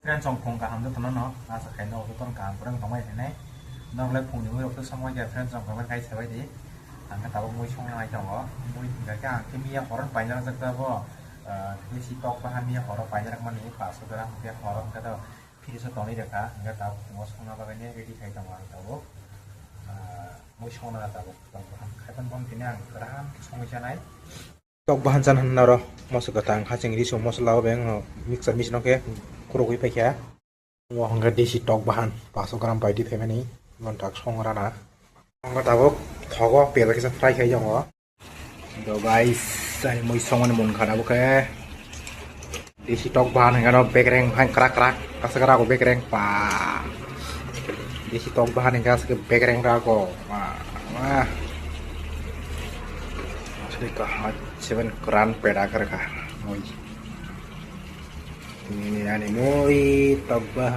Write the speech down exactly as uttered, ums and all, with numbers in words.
Friends, chwng phung kaham jotono no, asa khai no jotono kaham kwrwng tongbai hinwi. Norok le phungni mui rok to songbai kha, friends, chwng comment khai sabai di. Ang khe tabuk mui songna nai tongo. Mui hingkha khe ang khe miya horo paina rwjak ta bo, ah, besi tok bahan miya horo paina rwkmani paso gram hingkhe horo hingkhe to fridge o tonwi rwkha. Hingkhe tabuk phungo songna bagwi ne ready khai tongo ang tabuk. Ah, mui songna tabuk tok bahan khai pan bon tini ang kwran khe songwi sanai. Tok bahan chan hwnna ro moso kwthang haching riso moso lao beng mixer machine o khe khurugwi paikha. Omo hwnkhe desi tok bahan paso gram bai di phaimani monthak song rana. Hwnkhe tabuk thogo pela kisa fry khai tongo. To guys, ani mui songmani munkha tabuk khe. Desi tok bahan hingkhe no bekreng hai krak krak, aswk rago bekreng pa. Desi tok bahan hingkhe aswk bekreng rago. Wah, wah. Aswk kaham seven kran peda kar kha mui. Ini ani mui tok bahan.